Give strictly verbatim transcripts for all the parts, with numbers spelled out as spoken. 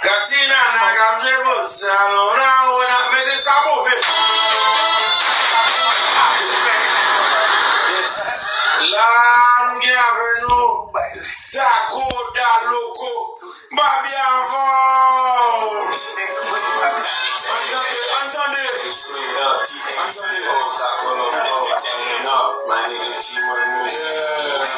Ti nana k ap jwe bossa nova, mesye sa move. Yes. La, nou gen avè nou Taco da Loco. Babia Voz. Ann tande, ann tande. Ann tande. Taco Loco, turn it up. My nigga G Money. Yeah.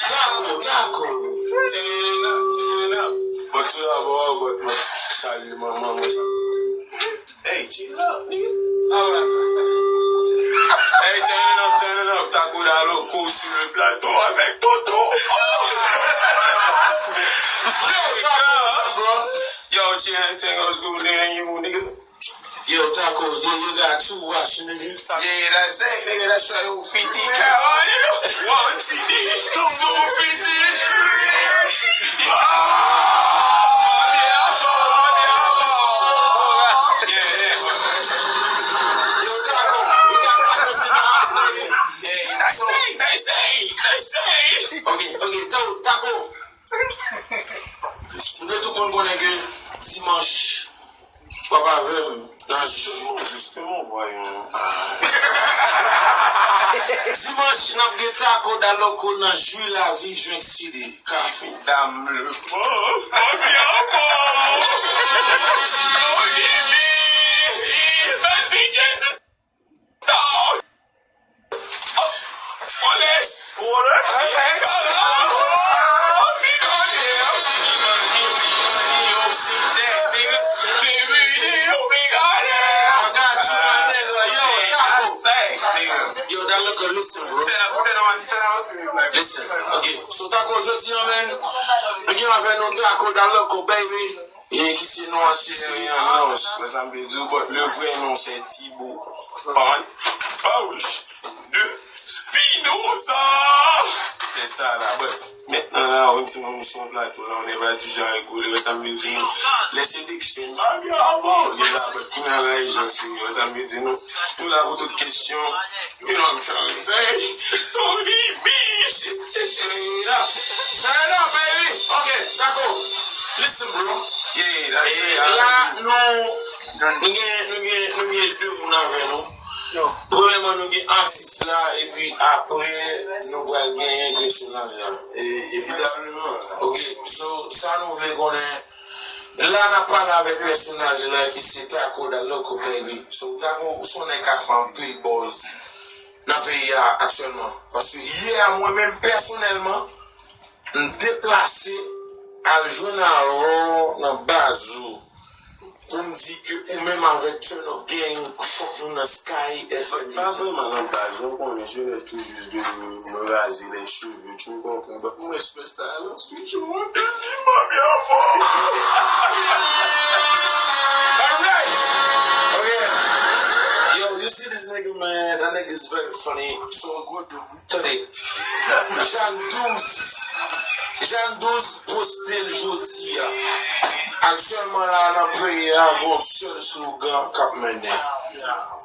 Taco, taco. But you have all but my salye manman mwen sa. Hey, chill up, nigga. Alright. Hey, turn it up, turn it up. Taco da Loco sur le plateau avec Toto. Oh! Yo, Taco, what's up, bro? Yo, chill, everything else good, man. You, nigga. Yo, Taco, yeah, you got two watch, nigga. Yeah, that's it, nigga. That's right. Yo, fifty. One fifty, two fifty, three fifty. Oh, yeah, yeah, yeah. Yo, Taco, we got tacos in the house, nigga. Yeah, that's it, that's it, that's it. Ok, ok, Taco, Taco. Nou tout moun konnen ke dimanch, w ap avè m nan jou. Justement, voyons. Dimanch, n ap gen Taco da Loco nan Jwi Lavi, Jwenk Sidi, Kafe. Dam le. Oh, oh, yeah, oh. Oh, yeah, me. It's my weekend. Yo, Daloko, listen, bro. Listen. Ok. So, Tako, jodi a, man, nou gen avè nou Tako Daloko, baby. E ki se non atis li. Wè sa m vle di w, but le vrai nom, c'est Thibaut Van Pausch de Spinoza. Se sa la, but mentnan la, ou di nou, nou sou yon plato la, on n'est pas du genre à rigoler, wè sa m vle di nou. Lè se Dexter, m pa byen avan, ou gen la, but kounye a la, e jan se, wè sa m vle di nou. Nou la pou tout kesyon. You know what I'm trying to say? Tony Beast. Turn it up, baby. Ok, Tako. Listen, bro. Yeah, that's it. La, nou, nou gen, nou gen, nou gen de moun avè nou. Premyèman, nou gen atis la, epi apre, nou pral genyen peryonaj la. E, evidaman. Ok, so, sa nou vle konnen, la, n ap pale avèk pèsonaj la ki se Tako Daloko, baby. So, Tako, ou se yon nèg k ap fè anpil buzz nan peyi a aktyèlman. Paske yè a, mwen menm pèsonèlman, m deplase al jwenn avè w nan baz ou pou m di ke ou menm avèk Turn Up Gang, fòk nou nan Sky F M. Pa vrèman nan baz, ou konnen, je vais tout juste de me raser les cheveux, tu me comprends? But mwen respè style lan, sweet, yo, mwen pèsi, mwen byen fò. Alright. Okay. Yo, you see this nigga, man? That nigga is very funny. So, go do Tande, Jan douz, Jan douz poste l jodi a. Aktyèlman la, nan peyi a, gon sèl slogan k ap mennen.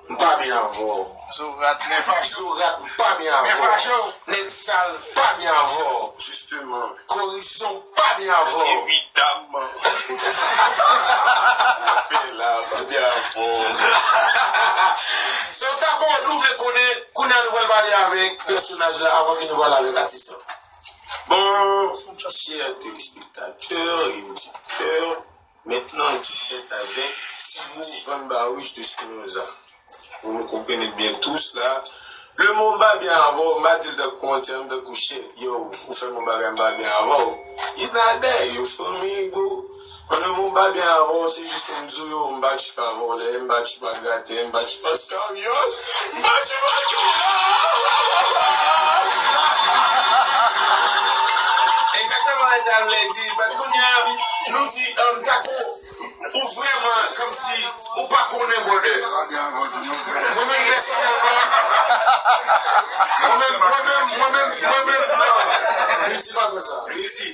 M pa byen avè w. Zorat, men fache w. Zorat, m pa byen avè w. Men fache w. Nèg sal, m pa byen avè w. Jisteman. Koripsyon, pa byen avè w. Evidaman. Fè la, pa byen avè w. So, Tako, nou vle konnen, kounye a nou pral pale avèk pèsonaj la avan ke nou pale avèk atis la. Bon, chè telespektatè e oditè, mentnan dirèk avèk Timo Van Bawich de Spinoza. Pou nou konprann byen tous la. Le mot m pa byen avè w, m pa di l tankou yon tèm, tankou shit, yo, ou fè m yon bagay m pa byen avè w. It's not that, you feel me, bro? An de mo, m pa byen avè w, se jis pou m di w, yo, m pa tchip a vòlè, m pa tchip a gratè, m pa tchip a skamyòt, m pa tchip a toula. Egzakteman, e sa m vle di. But kounye a, nou di, um, Tako, ou vrèman kòmsi ou pa konnen vòlè. Mwen menm pèsonèlman, mwen menm, mwen menm, mwen menm, mwen menm, non. Mesi pa fè sa. Mesi.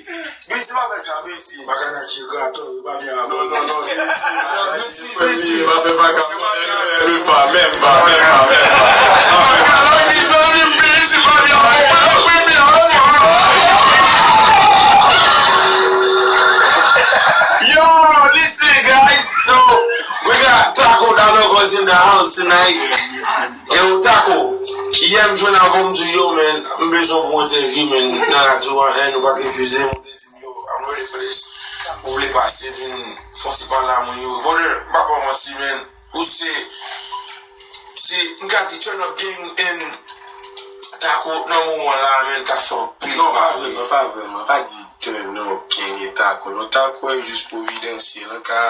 Mesi pa fè sa, mesi. Bagay la ki grato, yo pa byen avè w. Non, non, non, mesi. Mesi, mesi. Pa fè bagay. Menm pa, menm pa, menm pa, menm pa. Yo, listen, guys. So, we got Tako Daloko in the house tonight. Yo, Tako, yè m jwenn avè w, m di w, yo, man, m bezwen pou entèvyou, man, nan radyo a, and ou pa t refize m, ou te di m, yo, I'm ready for this. Ou vle pase, vin fè yon ti pale a moun yo. Brother, m pa ba w manti, man. Ou se, se, m ka di, Turn Up Gang and Tako nan moman la, man, ka fè anpil pale. Non, pa vrèman, pa vrèman. Pa di Turn Up Gang e Tako. Non, Tako e jis pwovidansyèl. An ka,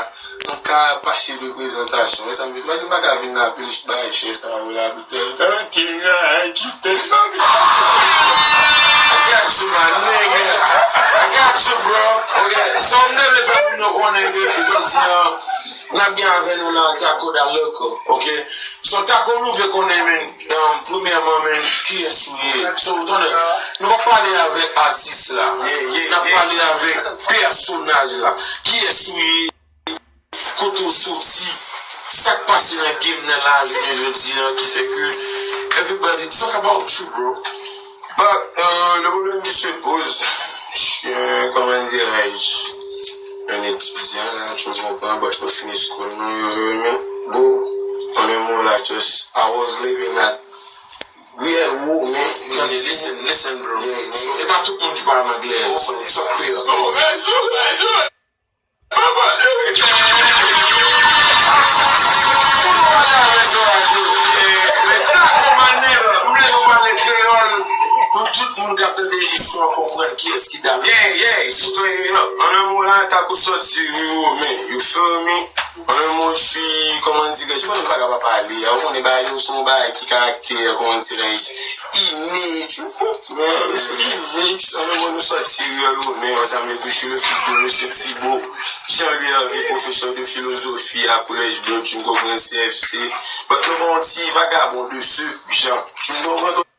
an ka pase de prezantasyon. E sa m vle di, paske m pa ka vin la plis bay chè sa yo la. I got you, my nigga. I got you, bro. Ok, so m te vle fè moun yo konnen ke jodi a, n ap gen avè nou la Tako Daloko, ok? So, Tako, nou vle konnen, men, um, premyèman, men, kiyès ou ye? So, ou konnen, nou p ap pale avèk atis la. N ap pale avèk pèsonaj la. Kiyès ou ye? Kote w soti, sa k pase nan game nan la jounen jodi a ki fè ke everybody talk about you, bro. But, euh, le problème qui se pose, euh, comment dirais-je, un étudiant, là, tu me comprends, but nou fini school nou, you hear me? Bro, on est more like just, I was living at real world, man. Tande, listen, listen, bro. Yeah, yeah. So, e pa tout moun ki pale anglè. So, so, Creole. So, so, so, so. Pou nou ale avèk Zoraj yo, eh, men Tako Manèl, m vle nou pale kreyòl pou tout moun k ap tande istwa konprann kiyès ki Dalo. Yeah, yeah, it's straight up. An nan mo la, Tako sòti, you feel me? An yon mo, je suis, kòman dirè, je pa kapab pale. Ou konnen bagay yo se yon bagay ki karaktè, kòman dirè, ine, tu konpran? An yon mo, nou sòti riyèl ou men, sa vle touche le fils de Monsieur Thibault, Jean-Louis Hervé, professeur de philosophie à Collège Blot, tu me comprends, C F C. But nou pa yon ti vagabon de ce genre. Tu me comprends?